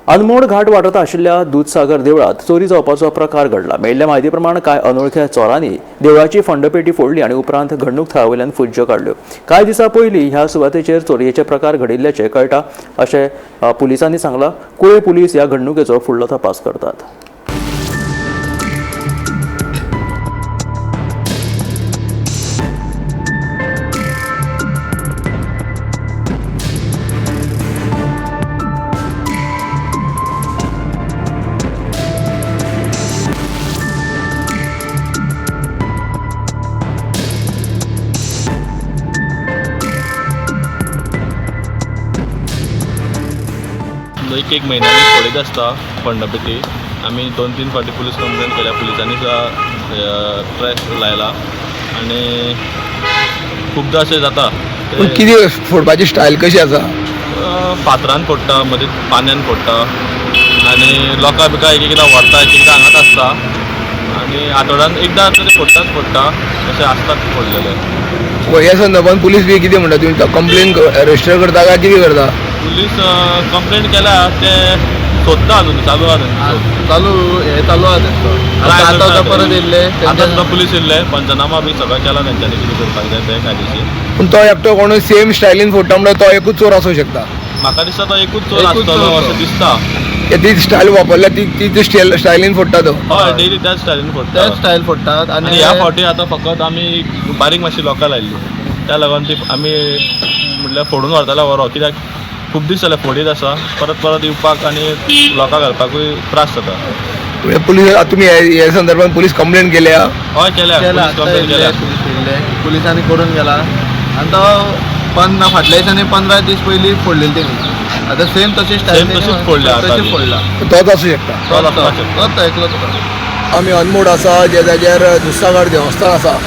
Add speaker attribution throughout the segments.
Speaker 1: अनमोड घाट वाठारांत आशिल्ल्या दुदसागर देवळांत चोरी जावपाचो प्रकार घडला. मेळिल्ल्या म्हायती प्रमाण कांय अनोळख्या चोरांनी देवळाची फंडपेटी फोडली आनी उपरांत घडणूक थळा वयल्यान फुज्ज्यो काडल्यो. कांय दिसां पयलीं ह्या सुवातेचेर चोरयेचे प्रकार घडिल्ल्याचें कळटा अशें पुलिसांनी सांगलां. कुळे पुलीस ह्या घडणुकेचो फुडलो तपास करतात.
Speaker 2: एक एक म्हयन्यानी फोडीत आसता फंडपेटी. आमी 2-3 फावटी पुलीस कंप्लेन केल्या. पुलिसांनी सुद्दां ट्रॅक लायला आनी खुबदां अशें जाता.
Speaker 3: पूण कितें फोडपाची स्टायल कशी आसा?
Speaker 2: फातरान फोडटा, मदीं पान्यान फोडटा आनी लोकां बिका एक एकदां व्हरता, एक एकदां हांगाच आसता आनी आठवड्यान एकदां तरी फोडटाच फोडटा अशें आसतात फोडलेले.
Speaker 3: ह्या संदर्भात पुलीस बी कितें म्हणटा? तुमी कंप्लेन रजिस्टर करता काय कितें करता?
Speaker 2: पुलीस कंप्लेन केल्या, ते सोदता, अजून चालू आहा तेंचो.
Speaker 4: चालू हे चालू आहा तेंचो.
Speaker 2: Try
Speaker 4: आतां
Speaker 2: करता
Speaker 4: आतां
Speaker 2: ते.
Speaker 4: परत येयल्ले.
Speaker 2: आतां सुद्दां पुलीस येयल्ले, पंचनामा बी सगळें केला तेंच्यांनी कितें करपाक जाय तें कायदेशीर.
Speaker 3: पूण तो एकटो कोणूय सेम स्टायलीन फोडटा म्हणल्यार तो एकूच चोर आसूं शकता.
Speaker 2: म्हाका दिसता तो एकूच चोर
Speaker 4: एकूच
Speaker 2: आसतलो
Speaker 4: चोर तो.
Speaker 2: अशें दिसता.
Speaker 3: ती स्टायल वापरल्या ती ती स्टायलीन फोडटा तो.
Speaker 2: हय, डेली त्याच स्टायलीन फोडटा.
Speaker 4: त्याच स्टायल फोडटात.
Speaker 2: आनी
Speaker 4: आनी
Speaker 2: ह्या फावटी आतां फकत आमी बारीक मातशी लोकां लायल्ली, त्या लागून ती आमी म्हटल्यार फोडून व्हरताले बरो, कित्याक खूब दीस जाले फोडीत आसा, परत परत येवपाक आनी लोकां घालपाकूय त्रास जाता.
Speaker 3: म्हणजे पुलीस आतां तुमी हे संदर्भात पुलीस कंप्लेन केल्या?
Speaker 2: हय, केल्या.
Speaker 4: केला.
Speaker 2: पुलीस
Speaker 4: आतां
Speaker 2: कंप्लेन
Speaker 4: येयल्ले
Speaker 2: केल्या.
Speaker 4: पुलीस येयल्ले, पुलिसांनी करून गेला आनी तो 15 फाटल्या दिसांनी 15 दीस पयलीं फोडलेली तेणी. आतां सेम तशी स्टायल.
Speaker 2: Same तशीच फोडल्या आतां
Speaker 4: तशी
Speaker 2: बी.
Speaker 4: फोडला.
Speaker 3: तोच आसूं शकता.
Speaker 2: तोच आसपाक शकता.
Speaker 4: तोच तो एकलो तो.
Speaker 3: आमी अनमोड आसा, ज्या जाग्यार दुदसागर देवस्थान आसा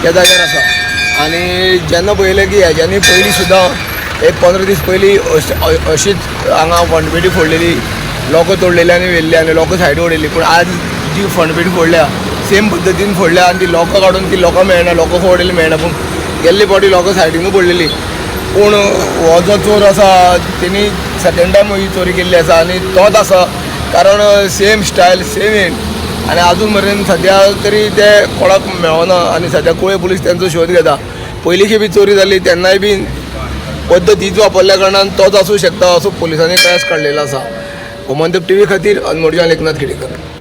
Speaker 3: त्या जाग्यार आसा. आनी जेन्ना पळयलें की हेज्यांनी पयलीं सुद्दां एक 15 दीस पयलीं अशीच हांगा फंडपेटी फोडलेली, लोकां तोडलेली आनी व्हेल्ली आनी लोकां सायडी उडयली. पूण आज जी फंडपेटी फोडल्या सेम पद्दतीन फोडल्या आनी ती लोकां काडून ती लोकां मेळना, लोकां फोडलेली मेळना. पूण गेल्ले फावटी लोकां सायडीनूय पडलेली. पूण हो जो चोर आसा तेणी सेकेंड टायम ही चोरी केल्ली आसा आनी तोच आसा, कारण सेम स्टायल सेम हें. आनी आजून मेरेन सद्या तरी ते कोणाक मेळना आनी सद्या कुळे पुलीस तेंचो शोध घेता. पयलीं खेपी चोरी जाली तेन्नाय बी पद्दत हीच वापरल्या कारणान तोच आसूं शकता असो पुलिसांनी कळास काडलेलो आसा. गोमंतक टीव्ही खातीर अनमोडच्यान एकनाथ खेडेकर.